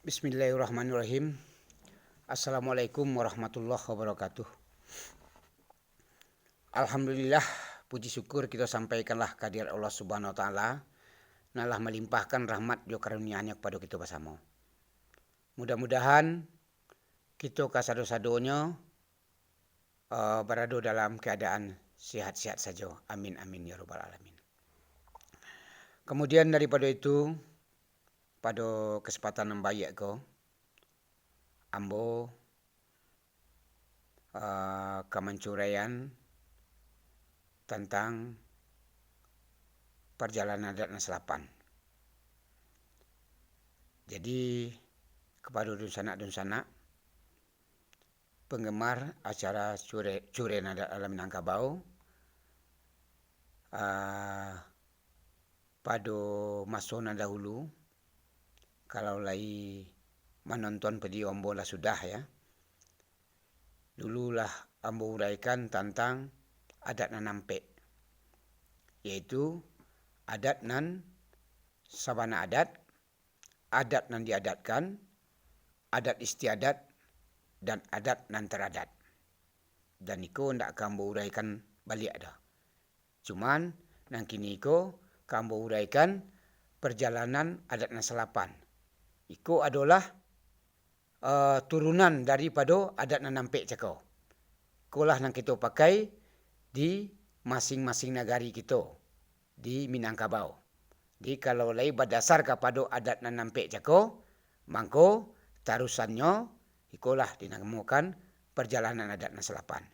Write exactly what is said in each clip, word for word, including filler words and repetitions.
Bismillahirrahmanirrahim. Assalamualaikum warahmatullahi wabarakatuh. Alhamdulillah, puji syukur kito sampaikanlah ka hadirat Allah Subhanahu wa Taala, nan lah malimpahkan rahmat jo karunia-Nyo kapado kito basamo. Mudah-mudahan kito kasado-sadonyo, eh, barado dalam keadaan sehat-sehat sajo. Amin, amin, ya rabbal alamin. Kemudian daripado itu, pado kesempatan nan baiak ko, ambo, eh, ka mancuraian tantang parjalanan adat nan salapan. Jadi, kapado dunsanak-dunsanak penggemar acara Cure-, Curian Adat Alam Minangkabau, ah, pado maso nan dahulu, kalau lai manonton video ambo lah sudah, ya. Dulu lah ambo uraikan tantang adat nan ampek, yaitu adat nan sabana adat, adat nan diadatkan, adat istiadat, dan adat nan taradat. Dan iko ndak ka ambo uraikan baliak doh. Cuman, nan kini ko ka ambo uraikan parjalanan adat nan salapan. Iko adolah, eh, turunan daripado adat nan ampek cako. Ikolah nan kito pakai di masing-masing nagari kito di Minangkabau. Jadi, kalau lai badasar kapado adat nan ampek cako, mangko tarusannyo ikolah dinamokan parjalanan adat nan salapan.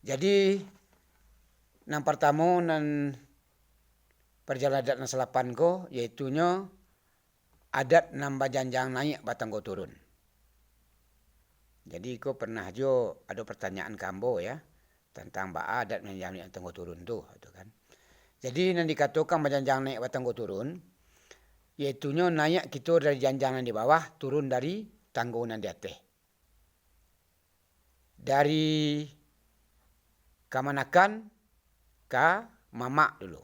Jadi, nan partamo, nan parjalanan adat nan salapan ko, yaitunyo adat nan bajanjang naiak batanggo turun. Jadi, ko pernah juo ado pertanyaan ka ambo, ya, tantang baa adat bajanjang naiak batanggo turun tu, gitu kan. Jadi, nan dikatokan bajanjang naiak batanggo turun, yaitunyo naiak kito dari janjang nan di bawah, turun dari tanggo nan di ateh. Dari kamanakan ka mamak dulu.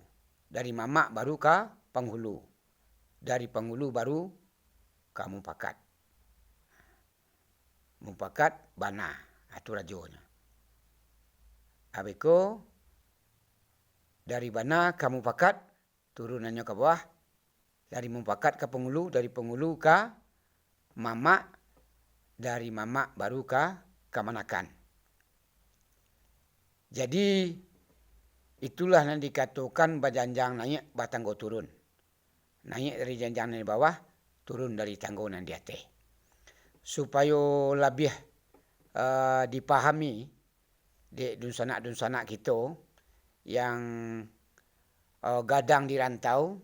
Dari mamak baru ka panghulu. Dari panghulu baru ka mupakat. Mupakat bana, ah, tu rajonyo. Abih ko, dari bana ka mupakat, turunannyo ka bawah, dari mupakat ka pangulu, dari pangulu ka mamak, dari mamak baru ka kamanakan. Jadi, itulah nan dikatokan bajanjang naiak, batanggo turun. Naiak dari janjang nan di bawah, turun dari tanggo nan di ateh. Supayo labiah, eh, dipahami dek dunsanak-dunsanak kito yang, eh, gadang di rantau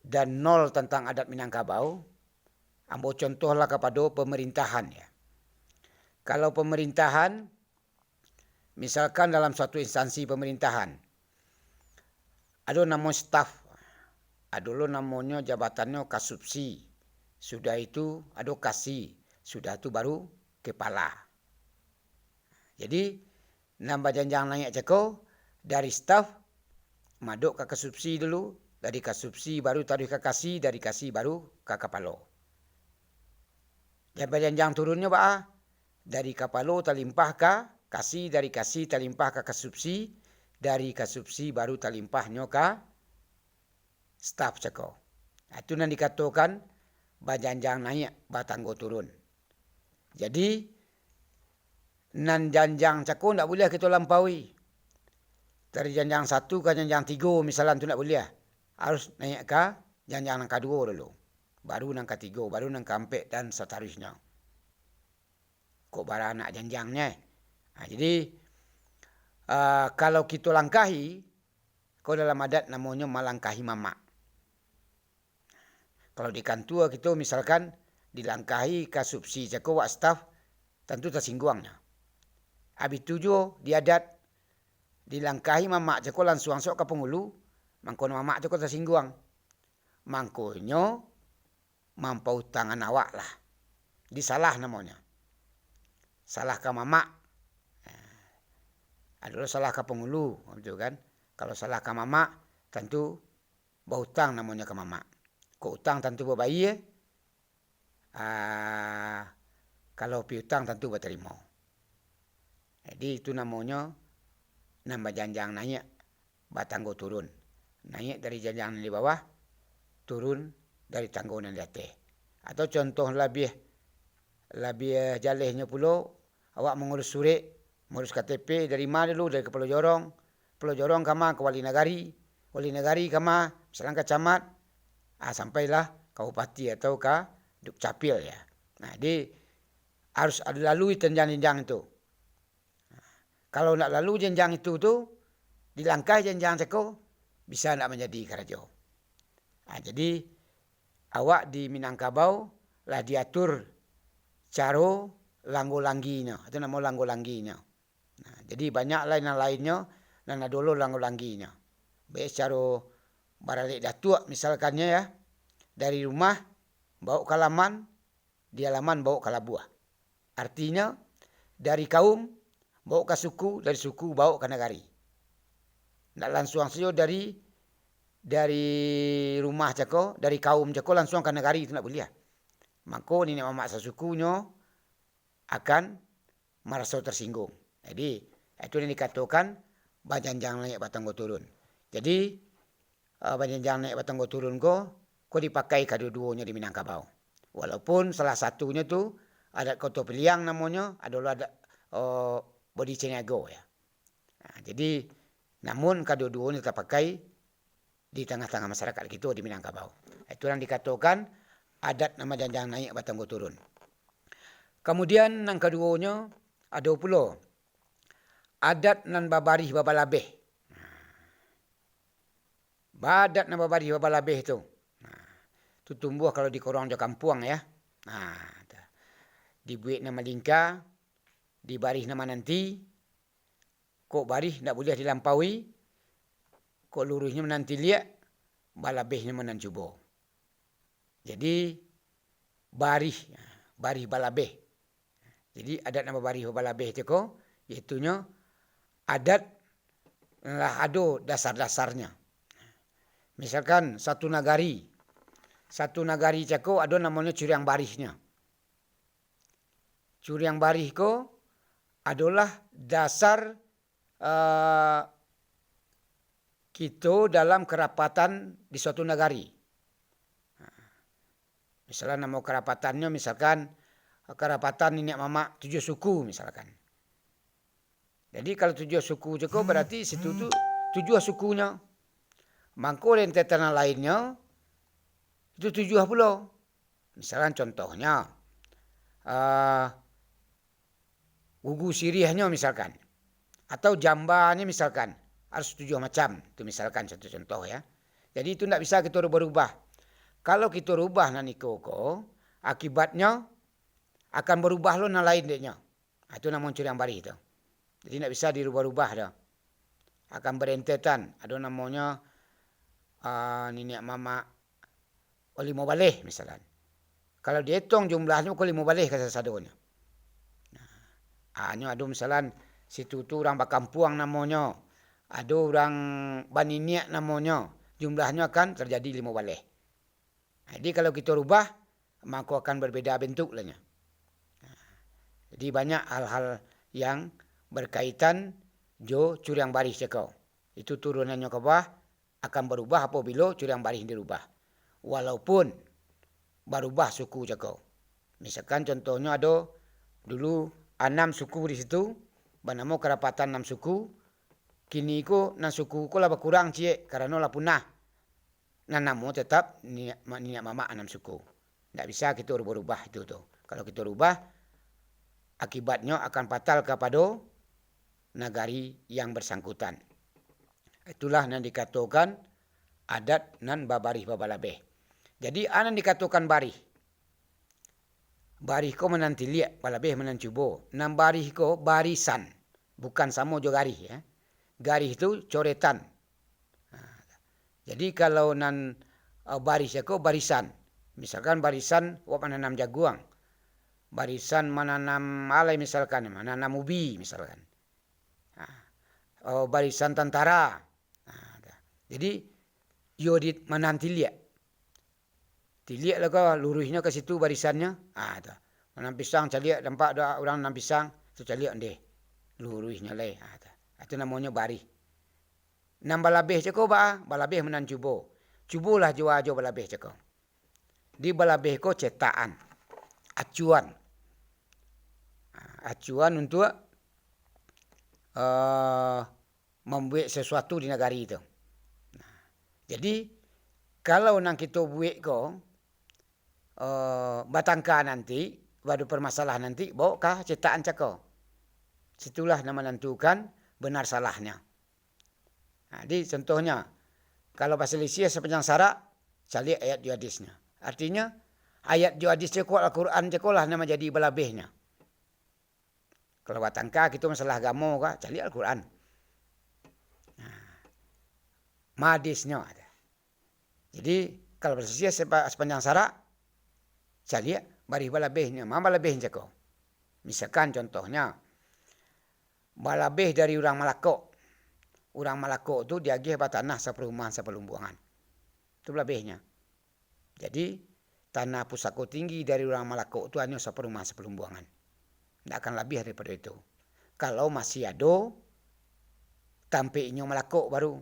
dan nol tantang adat Minangkabau, ambo contohlah kapado pamarintahan, ya. Kalau pamarintahan, misalkan dalam suatu instansi pamarintahan, ado namo staf, ado lo namonyo jabatannyo kasupsi, sudah itu ado kasi, sudah tu baru kepala. Jadi, nan bajanjang naiak cako, dari staf madok ka kasupsi dulu, dari kasupsi baru taruih ka kasi, dari kasi baru ka kapalo. Jan bajanjang turunnyo baa? Dari kapalo talimpah ka kasi, dari kasi talimpah ka kasupsi, dari kasupsi baru talimpahnyo ka staf cako. Nah, itu nan dikatokan bajanjang naiak, batanggo turun. Jadi, nan janjang cako ndak buliah kito lampaui. Dari janjang satu ka janjang tigo misalan tu ndak buliah. Harus naiak ka janjang nan kaduo dulu. Baru nan katigo, baru nan kaampek, dan sataruihnyo. Kok baranak janjangnyo. Nah, jadi, ah, kalau kito langkahi, ko dalam adat namonyo malangkahi mamak. Kalau di kantua kito misalkan dilangkahi kasupsi cako wak staf, tantu tasingguangnyo. Abih tu juo di adat, dilangkahi mamak cako lansuang sok ka pangulu, mangko mamak cako tasingguang. Mangkonyo mampautangan awak lah. Disalah namonyo. Salah ka mamak. Nah, ado lo salah ka pangulu, gitu kan. Kalau salah ka mamak, tantu bautang namonyo ka mamak. Kok utang tantu babayia, ah, kalau piutang tantu batarimo. Jadi itu namonyo nan bajanjang naiak, batanggo turun. Naiak dari janjang nan di bawah, turun dari tanggo nan di ateh. Atau contoh labiah, labiah jalehnyo pulo, awak mangurus surek, mangurus K T P dari ma dulu, dari Kapalo Jorong, Kapalo Jorong ka ma, ka Wali Nagari, Wali Nagari ka ma, misalkan ka Camat, ah, sampailah ka Bupati atau ka Dukcapil, ya. Nah, jadi harus ado lalui jenjang-jenjang itu. Kalau ndak lalu jenjang itu tu, dilangkahi jenjang cako, bisa ndak manjadi karajo. Ha, jadi, awak di Minangkabau lah diatur caro langgo-langginyo, itu namo langgo-langginyo. Nah, jadi banyak lai nan lainnyo, nan ado lo langgo-langginyo. Baik sacaro baralek datuak, misalkannyo ya, dari rumah, baok ka laman, di alaman baok ka labuah. Artinyo, dari kaum baok ka suku, dari suku baok ka nagari. Ndak lansuang sajo dari, dari rumah cako, dari kaum cako lansuang ka nagari, itu ndak buliah. Mako, niniak mamak sasukunyo akan maraso tersinggung. Jadi, itu yang dikatokan bajanjang naiak batanggo turun. Jadi, eh, bajanjang naiak batanggo turun ko, ko dipakai kaduo-duonyo di Minangkabau. Walaupun salah satunyo tu, adat Koto Piliang namonyo, ado lo adat, eh, Bodi Caniago, ya. Nah, jadi, namun kaduo-duonyo tapakai di tangah-tangah masyarakat kito di Minangkabau. Itu nan dikatokan adat nan bajanjang naiak batanggo turun. Kamudian, nan kaduonyo, ado pulo adat nan babarih babalabeh. Adat nan babarih babalabeh tu, nah, tu tumbuah kalau di korong jo kampuang, ya. Nah, tu. Dibuek nan malingka, dibarih nan mananti, kok barih ndak buliah dilampaui, kok luruihnyo mananti liak, balabehnyo manancubo. Jadi, barih, barih balabeh. Jadi, adat nan babarih babalabeh tu ko, yaitunyo adat lah ado dasar-dasarnyo. Misalkan, satu nagari, satu nagari cako ado namonyo curiang barihnyo. Curiang barih ko adolah dasar, eh, kito dalam karapatan di suatu nagari. Misalkan namo karapatannyo, misalkan karapatan niniak mamak tujuah suku, misalkan. Jadi, kalau tujuah suku cako, berarti situ tu tujuah sukunyo. Mangko rentetan nan lainnyo, itu tujuah pulo. Misalkan contohnyo, eh, gugu siriahnyo misalkan, atau jambanyo misalkan, harus tujuah macam. Tu misalkan satu contoh, ya. Jadi, itu ndak bisa kito rubah-rubah. Kalau kito rubah nan iko ko, akibatnyo akan barubah lo nan lain deknyo. Ah, itu namo curiang barih tu. Jadi, ndak bisa dirubah-rubah tu. Akan barentetan, ado namonyo, ah, niniak mamak limo baleh, misalkan. Kalau dietong jumlahnyo, ko limo baleh kasadonyo. Nah, hanyo ado misalkan, situ tu urang bakampuang namonyo, ado urang baniniak namonyo, jumlahnyo akan tarjadi limo baleh. Jadi, kalau kito rubah, mako akan berbeda bentuk lah nyo. Jadi, banyak hal-hal yang berkaitan jo curiang barih cako. Itu turunannyo ka bawah akan barubah apabilo curiang barih dirubah. Walaupun barubah suku cako. Misalkan contohnyo ado dulu anam suku di situ, banamo Karapatan Anam Suku, kini ko nan suku ko lah bakurang ciek karano lah punah. Nan namo tetap niniak, niniak mamak anam suku. Ndak bisa kito rubah-rubah itu tu. Kalau kito rubah, akibatnyo akan fatal kapado nagari yang bersangkutan. Itulah nan dikatokan adat nan babarih babalabeh. Jadi, a nan dikatokan barih. Barih ko manantiliak, balabeh manancubo. Nan barih ko barisan, bukan samo jo garih, ya. Garih tu coretan. Ha, jadi, kalau nan, eh, barih ko barisan. Misalkan barisan awak mananam jaguang. Barisan mananam alai misalkan, mananam ubi misalkan. Ha, eh, barisan tantara. Ha, jadi, yo di manantiliak. Tiliak lah ko luruihnyo ka situ barisannyo. Ah, tu. Nanam pisang caliak, nampak do urang nanam pisang, tu caliak ndeh. Luruihnyo lai. Ah, tu. Ah, tu namonyo barih. Nan balabeh cako ba, balabeh manan cubo. Cubolah jua jo balabeh cako. Di balabeh ko cetakan, acuan. Ah, acuan untuak, eh, mambuek sasuatu di nagari tu. Nah, jadi, kalau nan kito buek ko, eh, batangka nanti, baado permasalahan nanti, baok ka cetakan cako. Situlah nan manantukan benar salahnyo. Nah, jadi contohnyo, kalau basalisiah sapanjang sarak, caliak ayat jo hadisnyo. Artinyo, ayat jo hadis cako, Al-Quran cako lah nan manjadi balabehnyo. Kalau batangka kito masalah agamo ka, caliak Al-Quran. Nah, ma hadisnyo. Jadi, kalau basalisiah sapa-, sapanjang sarak, caliak barih balabehnyo, ma balabehnyo cako. Misalkan contohnyo, balabeh dari urang Malakok. Urang Malakok tu diagiah batanah saparumahan sapalumbuangan. Tu balabehnyo. Jadi, tanah pusako tinggi dari urang Malakok tu hanyo saparumahan sapalumbuangan. Ndak akan labiah daripado itu. Kalau masih ado tampek inyo Malakok baru.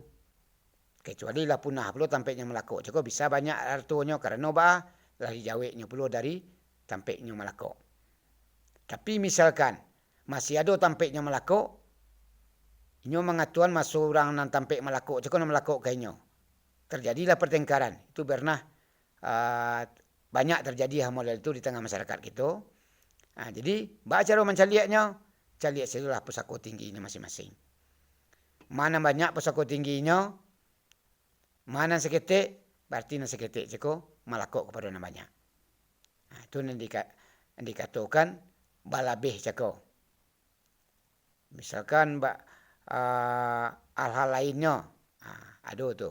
Kecuali lah punah pulo tampek inyo Malakok. Cako bisa banyak aratonyo, karano baa, lah dijaweknyo pulo dari tampek inyo Malakok. Tapi misalkan, masih ado tampek inyo Malakok, inyo mangatuan maso urang nan tampek Malakok, cako nan Malakok ka inyo. Terjadilah pertengkaran. Itu pernah, ah, banyak terjadi hal model itu di tangah masyarakat kito. Ah, jadi, baa caro mancaliaknyo? Caliak sajolah pusako tingginyo masing-masing. Ma nan banyak pusako tingginyo, ma nan saketek, bararti nan saketek cako Malakok kapado nan banyak. Nah, itu nan dika-, dikatokan balabeh cako. Misalkan ba-, ah, hal-hal lainnyo, ah, ado tu,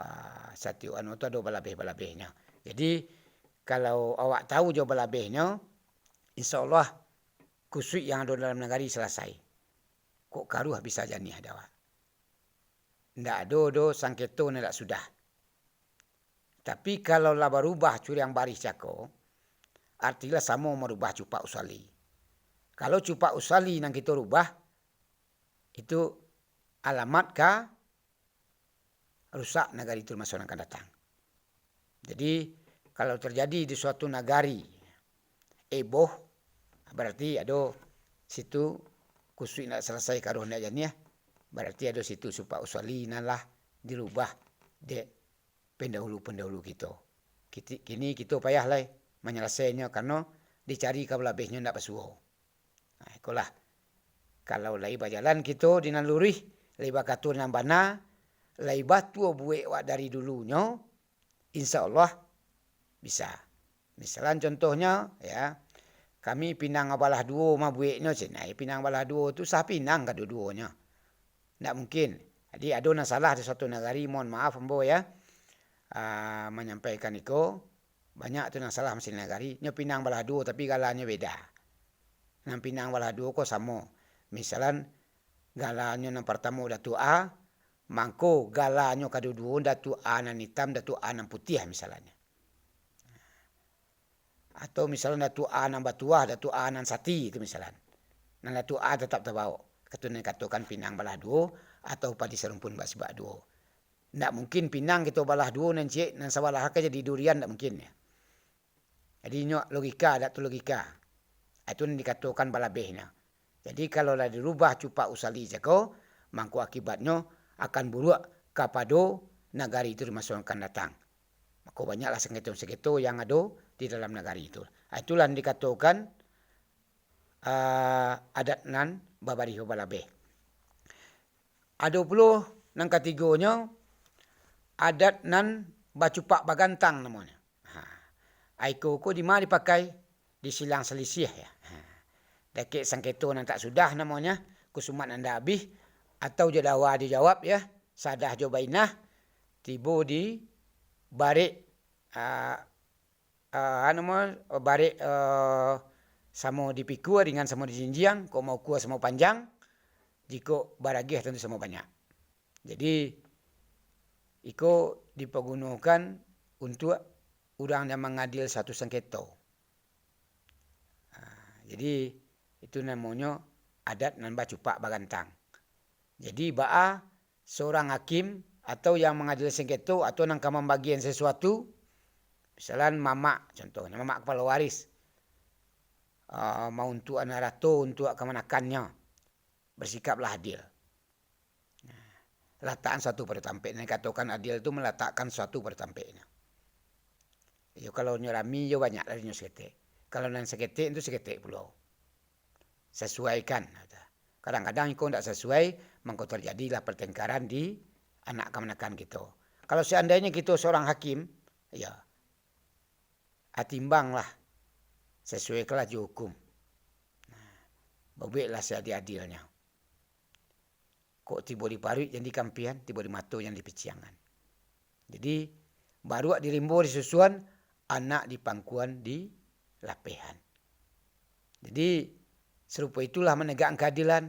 ah, satiok anu tu ado balabeh-balabehnyo. Jadi, kalau awak tahu jo balabehnyo, insya Allah kusuik yang ado dalam nagari salasai. Kok karuah bisa janiah dek awak. Ndak ado doh sangketo nan ndak sudah. Tapi, kalau lah barubah curiang barih cako, artilah samo marubah cupak usali. Kalau cupak usali nan kito rubah, itu alamat ka rusak nagari tu di maso nan akan datang. Jadi, kalau terjadi di suatu nagari eboh, bararti ado situ kusuik ndak salasai, karuah ndak janiah, bararti ado situ cupak usali nan lah dirubah dek pendahulu-pendahulu kito. Kiti-, kini kito payah lai manyalasainyo, karano dicari ka balabehnyo ndak basuo. Nah, ikolah. Kalau lai bajalan kito di nan luruih, lai bakato nan bana, lai batuo buek wak dari dulunyo, insya Allah bisa. Misalan contohnyo, ya, kami pinang balah duo mah bueknyo, cen ai pinang balah duo tu sapinang kaduo-duonyo. Ndak mungkin. Jadi, ado nan salah di suatu nagari, mohon maaf ambo, ya, ah, manyampaikan iko. Banyak tu nan salah masih nagari. Nyo pinang balah duo, tapi galanyo beda. Nan pinang balah duo ko samo. Misalan, galanyo nan partamo Datuak A, mangko galanyo kaduo-duo Datuak A nan itam, Datuak A nan putiah, misalnyo. Atau misalnyo Datuak A nan batuah, Datuak A nan sati, itu misalan. Nan Datuak A tatap tabaok. Katu nan dikatokan pinang balah duo, atau padi sarumpun basibak duo. Ndak mungkin pinang kito balah duo, nan ciek, nan sabalah ka jadi durian, ndak mungkin. Jadi, inyo logika, dak tu logika. Itu nan dikatokan balabehnyo. Jadi, kalau lah dirubah cupak usali cako, mangko akibatnyo akan buruak kapado nagari tu di maso nan akan datang. Mako, banyaklah sengketo-sengketo yang ado di dalam nagari tu. Ah, itulah nan dikatokan, ah, adat nan babarih babalabeh. Ado pulo nan katigonyo, adat nan bacupak bagantang namonyo. Ha, aiko ko dima dipakai? Di silang salisiah, ya. Ha, dakek sangketo nan tak sudah namonyo, kusumat nan dak abih, atau jo dawa dijawab, ya, sadah jo bainah, tibo di barek, ah, ah, anu mo, barek, eh, samo dipikua, ringan samo dijinjiang, kok maukua samo panjang, jikok baragiah tantu samo banyak. Jadi, iko dipagunokan untuak urang nan mangadil suatu sengketo. Ha, jadi, itu namonyo adat nan bacupak bagantang. Jadi, baa seorang hakim atau yang mangadil sengketo atau nan ka mambagian sesuatu, misalan mamak, contohnyo mamak kapalo waris, ah, mauntuak harato untuak kamanakannyo, bersikaplah adil. Nah, latakan suatu pado tampeknyo, dikatokan adil tu malatakkan suatu pado tampeknyo. Iyo, kalau nyo rami, iyo banyak lah nyo saketek. Kalau nan saketek tu saketek pulo. Sasuaikan. Kadang-kadang iko ndak sasuai, mangko terjadilah pertengkaran di anak kamanakan kito. Kalau seandainyo kito seorang hakim, ya, atimbanglah, sasuaikanlah jo hukum. Nah, babueklah seadil-adilnyo. Kok tibo di paruik jan di kampian, tibo di mato jan di piciangan. Jadi, baruak di rimbo disusuan, anak di pangkuan di lapehan. Jadi, sarupo itulah manegakkan keadilan.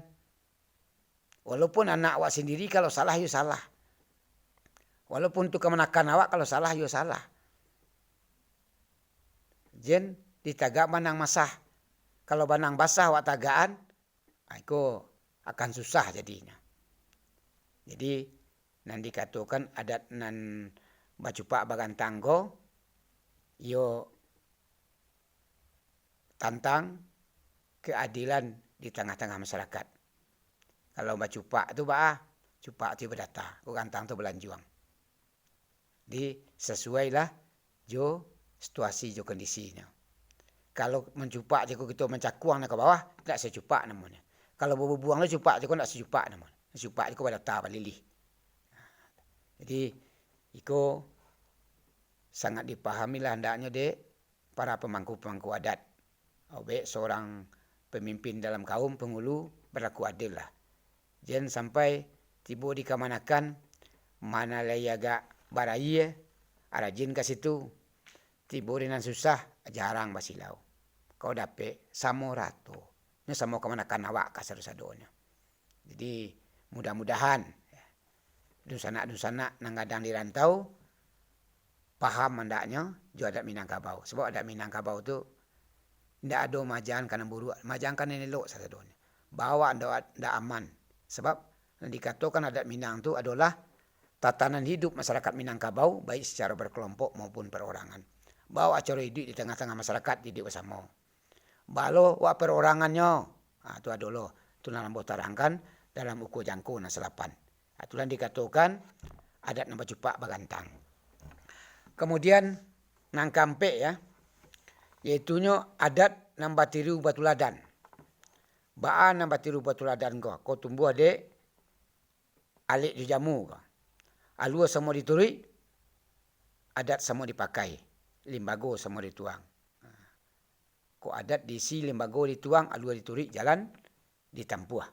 Walaupun anak awak sendiri, kalau salah, yo salah. Walaupun tu kamanakan awak, kalau salah, yo salah. Jan ditagak banang basah. Kalau banang basah awak tagakan, ah, iko akan susah jadinyo. Jadi, nan dikatokan adat nan bacupak bagantang ko, iyo tantang keadilan di tangah-tangah masyarakat. Kalau bacupak tu baa, cupak tu badata, kok gantang tu balanjuang. Jadi, sasuailah jo situasi jo kondisinyo. Kalau mancupak je ko kito mancakuang nan ka bawah, ndak sacupak namonyo. Kalau babubuang tu cupak je ko ndak sacupak namonyo. Cupak je ko badata balilih. Jadi, iko sangat dipahamilah andaknyo dek para pamangku-pamangku adat. Awak seorang pamimpin dalam kaum, pangulu, balaku adil lah. Jan sampai tibo di kamanakan, ma nan lai agak barayie, rajin ka situ. Tibo di nan susah, jarang basilau. Kok dapek, samo rato. Nyo samo kamanakan awak ka sado-sadonyo. Jadi, mudah-mudahan, dunsanak-dunsanak nan gadang di rantau, paham andaknyo jo adat Minangkabau. Sabab adat Minangkabau tu indak ado maajakan ka nan buruak, maajakan ka nan elok sasadonyo. Baa awak ndak, ndak aman. Sabab nan dikatokan adat Minang tu adolah tatanan hidup masyarakat Minangkabau, baik sacaro berkelompok maupun perorangan. Baa awak caro iduik di tangah-tangah masyarakat, iduik basamo. Baa lo awak perorangannyo. Ha, tu ado lo, tu nan ambo tarangkan dalam ukua jangko nan salapan. Ha, tu lah dikatokan adat nan bacupak bagantang. Kamudian, nan kaampek, ya, yaitunyo adat nan batiru batuladan. Baa nan batiru batuladan ko? Ko tumbuah dek alek jo jamu ko. Alua samo dituruik, adat samo dipakai, limbago samo dituang. Kok adat diisi, limbago dituang, alua dituruik, jalan ditampuah.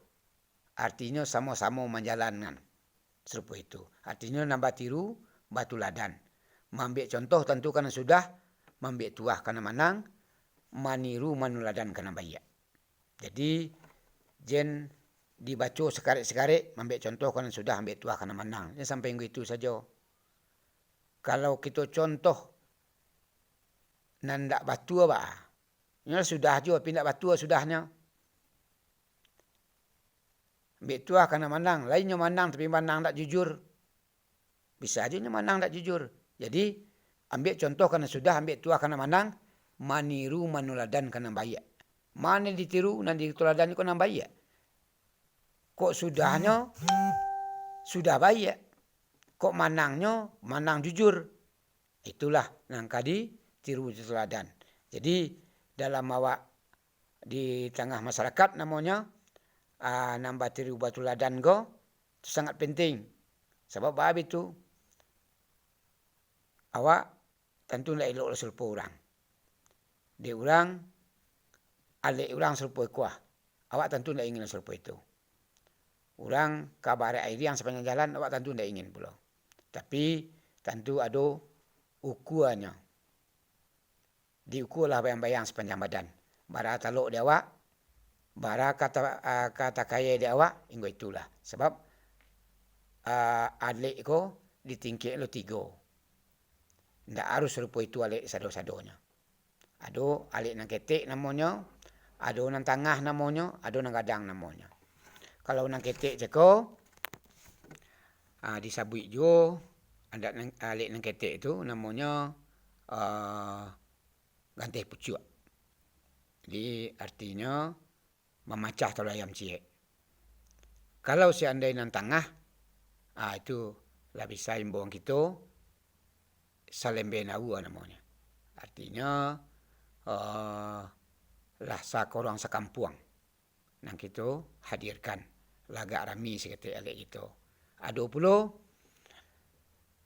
Artinyo samo-samo manjalankan. Sarupo itu. Artinyo nan batiru, batuladan. Maambiak contoh tantu ka nan sudah, maambiak tuah ka nan manang, maniru manuladan ka nan baiak. Jadi, jan dibaco sakarek-sakarek, maambiak contoh ka nan sudah, ambiak tuah ka nan manang. Jan sampai nggo itu sajo. Kalau kito contoh nan ndak batua, baa? Nyo lah sudah juo, tapi ndak batua sudahnyo. Ambiak tuah ka nan manang, lain nyo manang, tapi manang ndak jujur. Bisa juo nyo manang ndak jujur. Jadi, ambiak contoh ka nan sudah, ambiak tuah ka nan manang, maniru manuladan ka nan baiak. Ma nan ditiru, nan dituladan ko nan baiak. Kok sudahnyo sudah baiak, kok manangnyo manang jujur. Itulah nan ka ditiru, dituladan. Jadi, dalam awak di tangah masyarakat namonyo, ah, nan batiru batuladan ko, tu sangat penting. Sabab baa bitu, awak tantu ndak elok lah sarupo urang. Dek urang, alek urang sarupo kuah, awak tantu ndak ingin lah sarupo itu. Urang ka barek airiang sapanjang jalan, awak tantu ndak ingin pulo. Tapi, tantu ado ukuanyo. Diukualah bayang-bayang sapanjang badan. Bara talok di awak, bara ka ta-, ah, ka takayai di awak, inggo itulah. Sabab, ah, alek ko ditingkek lo tigo. Indak harus sarupo itu alek sado-sadonyo. Ado alek nan ketek namonyo, ado nan tangah namonyo, ado nan gadang namonyo. Kalau nan ketek cako, ah, disabuik juo, adat nan, alek nan ketek tu namonyo, ah, ganteh pucuak. Jadi, artinyo mamacah talua ayam ciek. Kalau seandai nan tangah, ah, itu lah bisa imbauan kito salembe naua namonyo. Artinyo, eh, lah sakorong sakampuang nan kito hadirkan, lah agak rami saketek alek kito. Ado pulo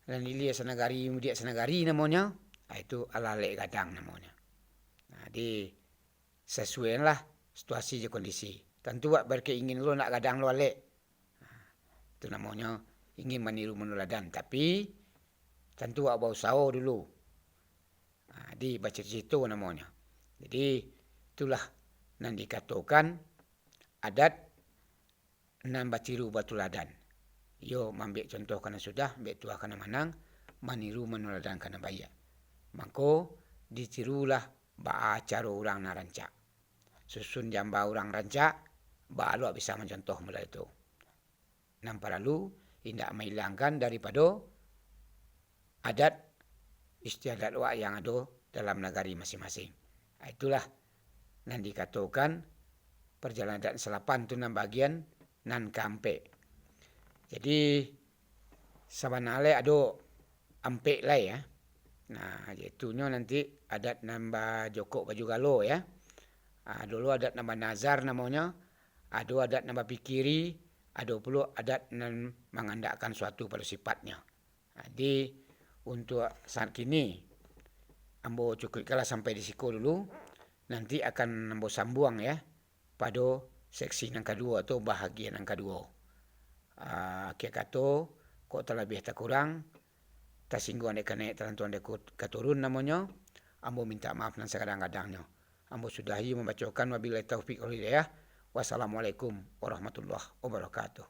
nan ilia sanagari, mudiak sanagari namonyo, ah, itu alalek gadang namonyo. Nah, di sasuaianlah situasi jo kondisi. Tantu awak berkeingin lo nak gadang lo alek. Nah, itu namonyo ingin maniru manuladan, tapi tantu awak bausaho dulu. Nah, di bacito-cito namonyo. Jadi, itulah nan dikatokan adat nan batiru batuladan. Iyo, maambiak contoh ka nan sudah, ambiak tuah ka nan manang, maniru manuladan ka nan baiak. Mangko, ditirulah baa caro urang nan rancak. Susun jamba urang rancak, baa lo bisa mancontoh model tu. Nan paralu, indak mailangkan daripado adat istiadat awak yang ado dalam nagari masing-masing. Ah, itulah nan dikatokan parjalanan adat salapan tu nan bagian nan kaampek. Jadi, sabananyo ado ampek lai, ya. Nah, yaitunyo nanti adat nan bajokok baju galo, ya. Ah, dulu adat nan banazar namonyo, ado adat nan bapikiri, ado pulo adat nan mangandakkan suatu pado sipatnyo. Jadi, untuak saat kini, ambo cukuikkanlah sampai di siko dulu. Nanti akan ambo sambuang, ya, pado seksi nan kaduo atau bahagian nan kaduo. Ah, akhia kato, kok talabiah takurang, tasingguang dek ka naiak, talantuang dek ka turun namonyo, ambo mintak maaf nan sagadang-gadangnyo. Ambo sudahi mambacokan, wabillahi taufik wal hidayah. Wassalamualaikum warahmatullahi wabarakatuh.